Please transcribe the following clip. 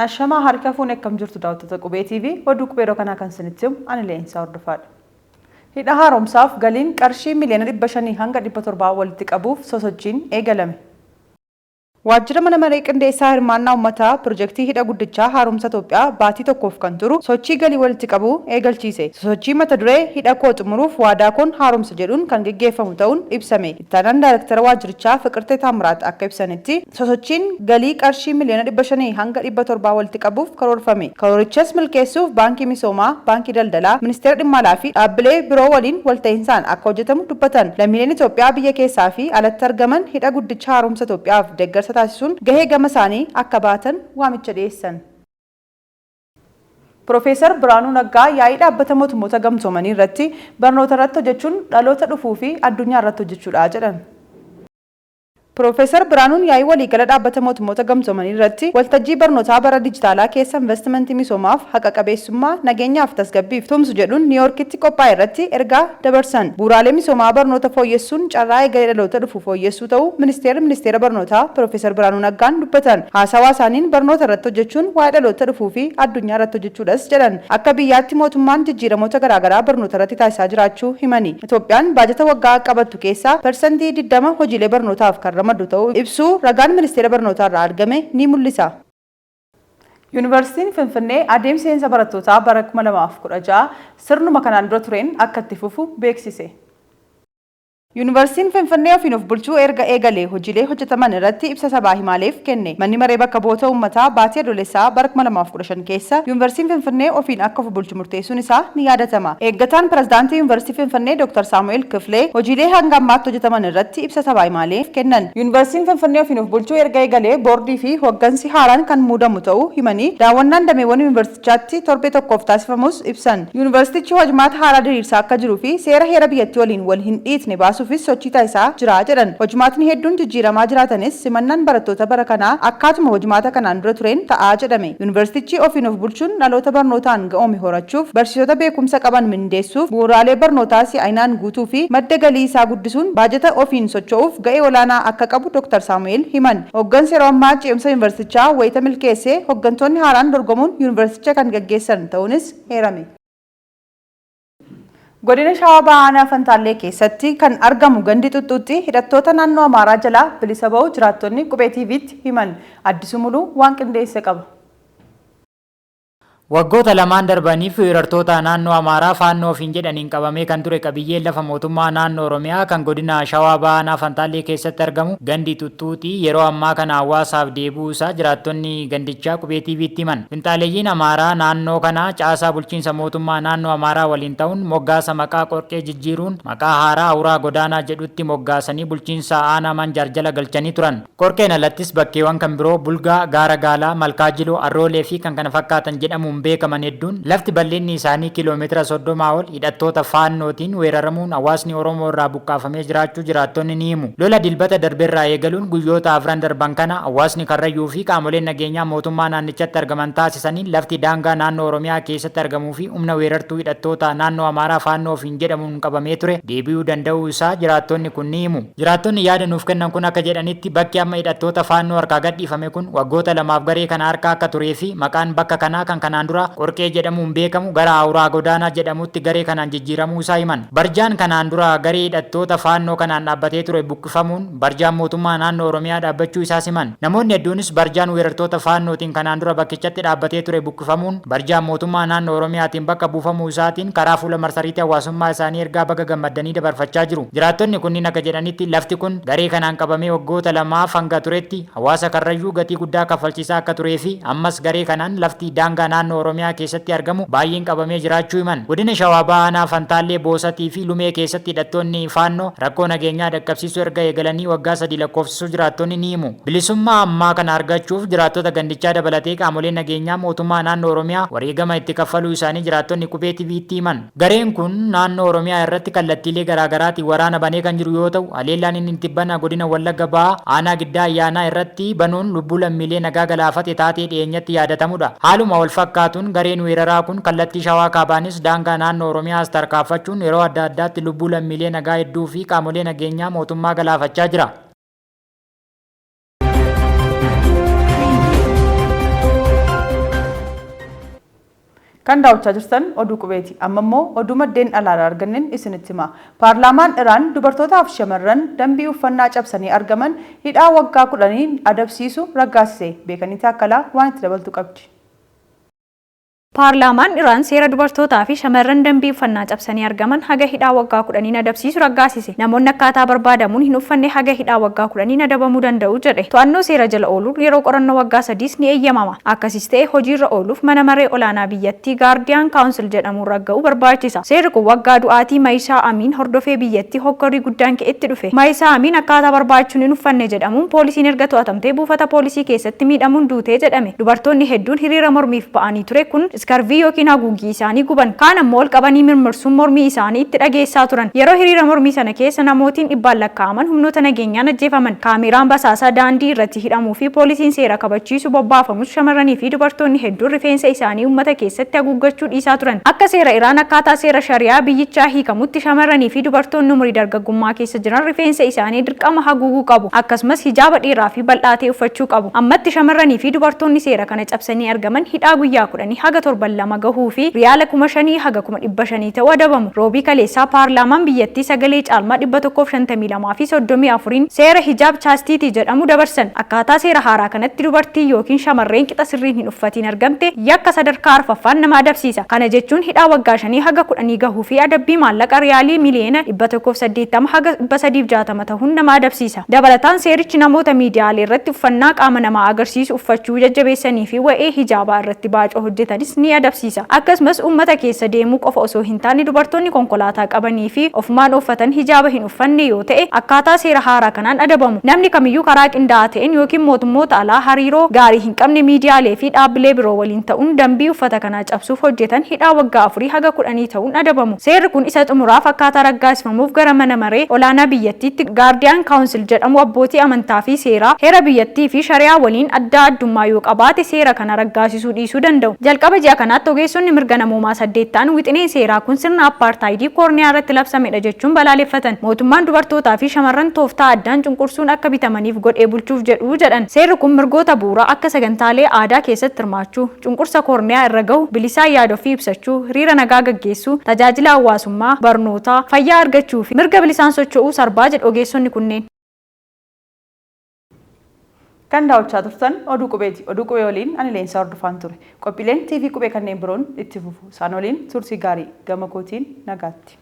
Ashamaa harka fuune akkam jirtu daawwattoota Qubee TV oduu Qubee yeroo kanaa kan isinitti himu ani Leensaa Hordofaadha. Hidha haaromsaaf galiin qarshii miliyoona 500 hanga 700 walitti qabuuf sosochiin eegalame. Waajjira Mana Maree Qindeessaa Hirmaannaa Ummataa Pirojektii Hidha Guddichaa Haaromsa Itoophiyaa baatii tokkoof kan turu sochii galii walitti qabuu eegalchiise. Sosochii mata duree Hidha koo xumuruuf waadaa koon haaromsa jedhuun kan geggeeffamu ta'uun ibsame. Ittaanaan Daayrektara waajjirichaa Fiqirtee Taammiraat akka ibsanitti, sosochiin galii qarshii miliyoona 500 hanga 700 walitti qabuuf karoorfame. Karoorichas milkeessuuf Baankii Misoomaa, Baankii Daldalaa, Ministeera Dhimma Alaa fi dhaabbilee biroo waliin walta'iinsaan akka hojjetamu dubbatan. Lammiileen Itoophiyaa biyya keessaa fi alatti argaman Hidha Guddicha Haaromsa Itoophiyaaf deeggarsa taasisuun gahee gama isaanii akka bahatan waamicha dhiyeessan. Pirofeesar Birhaanuu Naggaa yaa'ii Dhaabbata Mootummoota Gamtoomanii irratti barnootarratti hojjechuun dhaloota dhufuu fi addunyaa irratti hojjechuudha jedhan. Piroofeesar Birhaanuun yaa'ii waliigala Dhaabbata Mootummoota Gamtoomanii irratti waltajjii barnootaa bara dijitaalaa keessa invastimantii misoomaaf, haqa qabeessummaa, nageenyaa fi tasgabbiif tumsu jedhuun Niiwoorkitti qophaa'e irratti ergaa dabarsan. Bu'uuraalee misoomaa barnoota fooyyessuun carraa egeree dhaloota dhufu fooyyessuu ta'uu Ministeerri Ministeera Barnootaa Piroofeesar Birhaanuu Naggaan dubbatan. Haasawaa isaaniin barnoota irratti hojjechuun waa'ee dhaloota dhufuu fi addunyaa irratti hojjechuudhas jedhan. Akka biyyaatti mootummaan jijjiiramoota garaagaraa barnoota irratti taasisaa jiraachuu himani. Itoophiyaan baajata waggaa qabattu keessaa parsantii 20 hojiilee barnootaaf kan ramaddu ta'uu ibsuu ragaan Ministeera Barnootaarraa argame ni mul'isa. Yuunivarsiitiin Finfinnee adeemsi seensa barattootaa bara 2016 sirnuma kanaan dura tureen akka itti fufu beeksise. Yuunivarsiitiin Finfinnee ofiin of bulchuu erga eegalee hojiilee hojjetaman irratti ibsa sabaa himaaleef kenne. Manni Maree Bakka Bu'oota Uummataa baatii Adoolessaa bara 2015 keessa Yuunivarsiitiin Finfinnee ofiin akka of bulchu murteessuun isaa ni yaadatama. Eeggataan Pirezidaantii Yuunivarsiitii Finfinnee Dooktar Saamu'eel Kiflee hojiilee hanga ammaatti hojjetaman irratti ibsa sabaa himaaleef kennan. Yuunivarsiitiin Finfinnee ofiin of bulchuu erga eegalee boordii fi hoggansi haaraan kan muudamu ta'uu himanii, daawwannaan dameewwan yuunivarsiitichaatti torbee tokkoof taasifamuus ibsan. Yuunivarsiitichi hojmaata haaraa diriirsaa akka jiruu fi seera heera biyyattii waliin wal hin dhiitne baasuufis sochii taasisaa jira jedhan. Hojmaatni hedduun jijjiiramaa jiraatanis simannaan barattoota bara kanaa akkaatuma hojmaata kanaan dura tureen ta'a jedhame. Yuunivarsiitichi ofiin of bulchuun dhaloota barnootaan ga'oome horachuuf, barsiisota beekumsa qaban mindeessuuf, bu'uuraalee barnootaa si'aayinaan guutuu fi madda galii isaa guddisuun baajata ofiin socho'uuf ga'ee olaanaa akka qabu Dr. Saamu'eel himan. Hoggansi yeroo ammaa ce'umsa yuunivarsiitichaa wayita milkeesse hoggantoonni haaraan dorgomuun yuunivarsiiticha kan gaggeessan ta'uunis eerame. Godina Shawaa Bahaa Aanaa Fantaallee keessatti kan argamu gandi Xuxxuuxxii hidhattoota naannoo Amaaraa jalaa bilisa ba'uu jiraattonni Qubee TV'tti himan. Addisuu Muluu waan qindeesse qaba. Waggoota lamaan darbaniif weerartoota naannoo Amaaraa Faannoo ofiin jedhaniin qabamee kan ture qabiyyeen lafa mootummaa naannoo Oromiyaa kan godina Shawaa Bahaa Aanaa Fantaallee keessatti argamu gandi Xuxxuuxii yeroo ammaa kana hawaasaaf deebi'uu isaa jiraattonni gandichaa Qubee TV'tti himan. Finxaaleeyyiin Amaaraa naannoo kanaa caasaa bulchiinsa mootummaa naannoo Amaaraa waliin ta'uun moggaasa maqaa Qorqee jijjiiruun maqaa haaraa Awuraa Godaanaa jedhutti moggaasanii bulchiinsa aanaa Manjaar jala galchanii turan. Qorqeen alattis bakkeewan kan biroo Bulgaa, Gaara Gaalaa, Malkaa Jiloo, Arroolee fi kkf jedhamuun beekaman hedduun lafti bal'inni isaanii km 30 ol hidhattoota Faannootiin weeraramuun hawaasni Oromoo irraa buqqaafamee jiraachuu jiraattonni ni himu. Lola Dilbata darberraa eegaluun guyyoota afran darban kana hawaasni Karrayyuu fi qaamoleen nageenyaa mootummaa naannichatti argaman taasisaniin lafti daangaa naannoo Oromiyaa keessatti argamuu fi humna weerartuu hidhattoota naannoo Amaaraa Faannoo ofiin jedhamuun qabamee ture deebi'uu danda'uu isaa jiraattonni kun ni himu. Jiraattonni yaada nuuf kennan kun akka jedhanitti bakki amma hidhattoota Faannoo harkaa gadhiifame kun waggoota lamaaf garee kana harka akka turee fi maqaan bakka kanaa kan kanaan dura Qorqee jedhamuun beekamu gara Awuraa Godaanaa jedhamutti garee kanaan jijjiiramuu isaa himan. Barjaan kanaan dura garee hidhattoota Faannoo kanaan dhaabbatee ture buqqifamuun barjaan mootummaa naannoo Oromiyaa dhaabbachuu isaas himan. Namoonni hedduunis barjaan weerartoota Faannootiin kanaan dura bakkichatti dhaabbatee ture buqqifamuun barjaan mootummaa naannoo Oromiyaatiin bakka buufamuu isaatiin karaa fuula marsariitii hawaasummaa isaanii ergaa baga gammaddanii dabarfachaa jiru. Jiraattonni kunniin akka jedhanitti lafti kun garee kanaan qabamee waggoota lamaaf hanga turetti hawaasa Karrayyuu gatii guddaa kaffalchiisaa akka turee fi ammas garee kanaan lafti daangaa naannoo Oromiyaa keessatti argamu baay'een qabamee jiraachuu himan. Godina Shawaa Bahaa Aanaa Fantaallee, Boosatii fi Lumee keessatti hidhattoonni Faannoo rakkoo nageenyaa dhaqqabsiisuu erga eegalanii waggaa 3 lakkoofsisuu jiraattonni ni himu. Bilisummaa ammaa kana argachuuf jiraattota gandichaa dabalatee qaamoleen nageenyaa mootummaa naannoo Oromiyaa wareegama itti kaffaluu isaanii jiraattonni Qubee TVtti himan. Gareen kun naannoo Oromiyaa irratti kallattiilee garaa garaatiin waraana banee kan jiru yoo ta'u, haleellaan inni tibbana godina Wallagga Bahaa aanaa Giddaa Ayyaanaa irratti banuun lubbuu lammiilee nagaa galaafate taatee dhiyeenyatti yaadatamudha. Haaluma walfakkaatuun gareen weeraraa kun kallattii Shawaa Kaabaanis daangaa naannoo Oromiyaas tarkaanfachuun yeroo adda addaatti lubbuu lammiilee nagaa hedduu fi qaamolee nageenyaa mootummaa galaafachaa jira. Kan daawwachaa jirtan Oduu Qubeeti. Amma immoo oduu maddeen alaarraa arganneen isinitti hima. Paarlaamaan Iraan dubartootaaf shamarran dambii uffannaa cabsanii argaman hidhaa waggaa 10n adabsiisu raggaasise. Beekanii Taakkalaa waan itti dabaltu qabdi. Paarlaamaan Iraan seera dubartootaa fi shamarran dambii uffannaa cabsanii argaman haga hidhaa waggaa 10n adabsiisu raggaasise. Namoonni akkaataa barbaadamuun hin uffanne haga hidhaa waggaa 10n adabamuu danda'u jedhe. To'annoo seera jala ooluun yeroo qorannoo waggaa sadiis ni eeyyamama. Akkasis ta'e hojiirra ooluuf mana maree olaanaa biyyattii Gaardiyaan Kaawunsil jedhamuun ragga'uu barbaachisa. Seerri kun waggaa du'aatii Mayisaa Amiin hordofee biyyattii hokkorri guddaan ka'etti dhufe. Mayisaa Amiin akkaataa barbaachuun hin uffanne jedhamuun poolisiin erga to'atamtee buufata poolisii keessatti miidhamuun duute jedhame. Dubartoonni hedduun hiriira mormiif ba'anii ture kun iskarvii yookiin haguuggii isaanii guban. Kaan ammoo ol qabanii mirmirsuun mormii isaanii itti dhageessaa turan. Yeroo hiriira mormii sana keessa namootiin dhibbaan lakkaa'aman humnoota nageenyaan ajjeefaman. Kaameeraan basaasaa daandii irratti hidhamuu fi poolisiin seera kabachiisu bobbaafamus shamarranii fi dubartoonni hedduun rifeensa isaanii uummata keessatti haguuggachuu dhiisaa turan. Akka seera Iraan akkaataa seera Shariyaa biyyichaa hiikamutti shamarranii fi dubartoonni umurii dargaggummaa keessa jiran rifeensa isaanii dirqama haguuguu qabu. Akkasumas hijaaba dheeraa fi bal'aa ta'e uffachuu qabu. Ammatti shamarranii fi dubartoonni seera kana cabsanii argaman hidhaa guyyaa kudhanii haga torban 2 gahuu fi riyaala 5,000 haga 500,000 ta'u adabamu. Roobii kaleessaa paarlaamaan biyyattii sagalee caalmaa 152 fi 34n seera Hijaab Chaastiitii jedhamu dabarsan. Akkaataa seera haaraa kanatti dubartiin yookiin shamarreen qixa sirriin hin uffatiin argamte yakka sadarkaa arfaffaan nama adabsiisa. Kana jechuun hidhaa waggaa shanii haga kudhanii gahuu fi adabbii maallaqa riyaalii miliyeena 180 haga 360 tahuun nama adabsiisa. Dabalataan seerichi namoota miidiyaalee irratti uffannaa qaama namaa agarsiisu uffachuu jajjabeessanii fi wa'ee hijaabaa irratti baacoo hojjetanis ni adabsiisa. Akkasumas uummata keessa deemuu qofa osoo hin taane dubartoonni konkolaataa qabanii fi ofumaan ooffatan hijaaba hin uffanne yoo ta'e akkaataa seera haaraa kanaan adabamu. Namni kamiyyuu karaa qindaa'aa ta'een yookiin mootummoota alaa hariiroo gaarii hin qabne miidiyaalee fi dhaabbilee biroo waliin ta'uun dambii uffata kanaa cabsuuf hojjetan hidhaa waggaa afurii haga kudhanii ta'uun adabamu. Seerri kun isa xumuraaf akkaataa raggaasifamuuf gara mana maree olaanaa biyyattiitti Guardian Council jedhamu abbootii amantaa fi seeraa, heera biyyattii fi Shari'aa waliin addaa addummaa yoo qabaate seera kana raggaasisuu dhiisuu danda'u. Jalqaba ji'a kanaatti ogeessonni mirga namoomaa saddeet ta'an wixineen seeraa kun sirna appaartaayidii koorniyaa irratti labsamedha jechuun balaaleffatan. Mootummaan dubartootaa fi shamarran tooftaa addaan cunqursuun akka bitamaniif godhee bulchuuf jedhu jedhan. Seerri kun mirgoota bu'uuraa akka sagantaalee aadaa keessatti hirmaachuu, cunqursa koorniyaa irra gahu bilisaan yaada ofii ibsachuu, hiriira nagaa gaggeessuu, tajaajila hawaasummaa, barnootaa, fayyaa argachuu fi mirga bilisaan socho'uu sarbaa jedhu ogeessonni kunneen. Kan daawwachaa turtan Oduu Qubeeti. Oduu Qubee waliin ani Leensaa Hordofaan ture. Qophiileen TV Qubee kanneen biroon itti fufu. Isaan waliin turtii gaarii. Gama kootiin nagaatti.